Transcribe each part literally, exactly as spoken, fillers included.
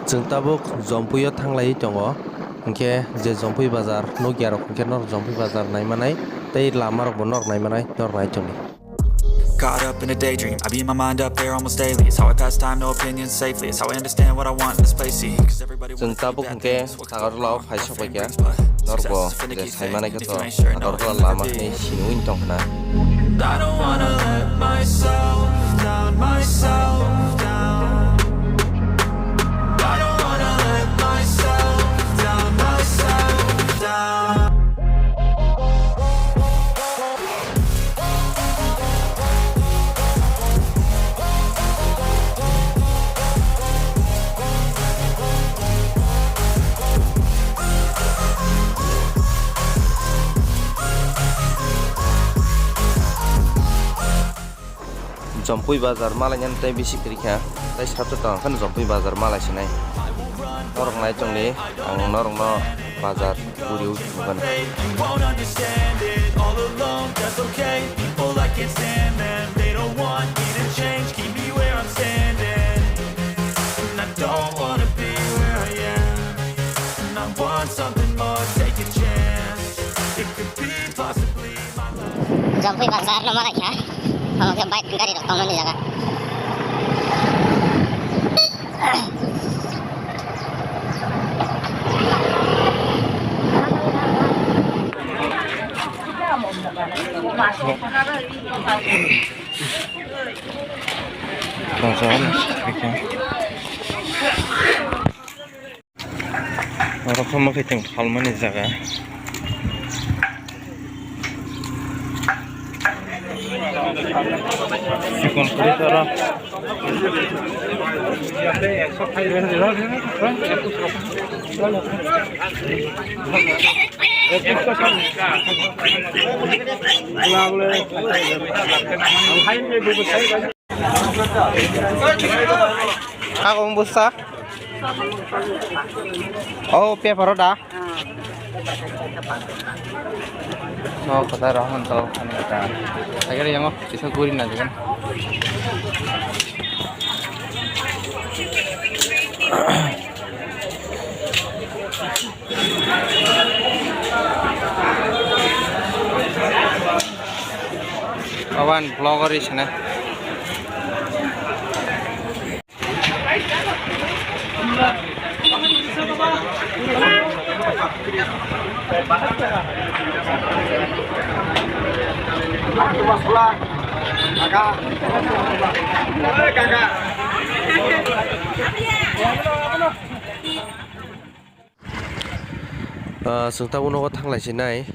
Chwng tabuk Jompui o thanglaiwi tongo, hinkhe je Jompui bazar nukya rok hinkhe norok Jompui bazar naimanai tei lama rokbo norok naimanai norok nai tongdi. Caught up in a daydream, I beat my mind up there almost daily. It's how I pass time, no opinions safely. It's how I understand what I want in this place. See, 'cause everybody Chwng tabuk hinkhe Agartala o phai sok paikha, norokbo je sai manai khe to Agartala lama hinwi siniwi tong khna. I don't wanna let myself down, myself down. I don't wanna let myself down, myself down. Jompui bazar malainani tei bisi kwrwi kha, tei sato tong phano Jompui bazar malai sinai. Norok nai tongdi, ang norokno bazar guriwi thumgano. You won't understand it, all alone, that's okay. People, I can't stand them, they don't want me to change, keep me where I'm standing. And I don't wanna be where I am. And I want something more, take a chance. It could be possibly my life. Jompui bazar no malai kha. Omo khe bike gari rok tongmani jaga. Bazar. Oro khe mwkhwtwng phalmani jaga. Chikon puri tara. Kago bwsa. Oh, paper o da. Oh, kota rohon to, ani kota. Agar yang oh, bisa guri na juga. Awan vlogger isna. Ah, chwng tabuk nogo thanglai sinai,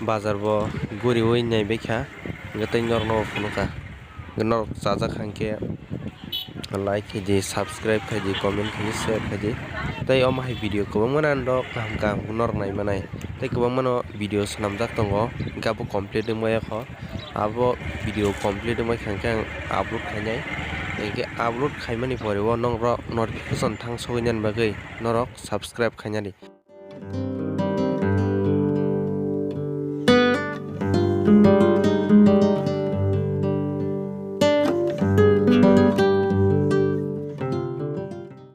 bazar bo guriwi naibaikha, hwnkhe tei norokno phunukha. Hwnkhe norok chajak kha hwnkhe like khaidi, subscribe khaidi, comment khaidi, share khaidi. Tei omo hai video kwbangma nang rok kaham kaham khe norok naimanai. Tei kwbangmano video swnamjak tongo, hwnkhe abo complete wngmaya kho. Abo video complete wngmai kha hwnkhe ang upload khainai. Hwnkhe upload khaimani pore o norok notification thang sogwinani bagwi norok subscribe khainani.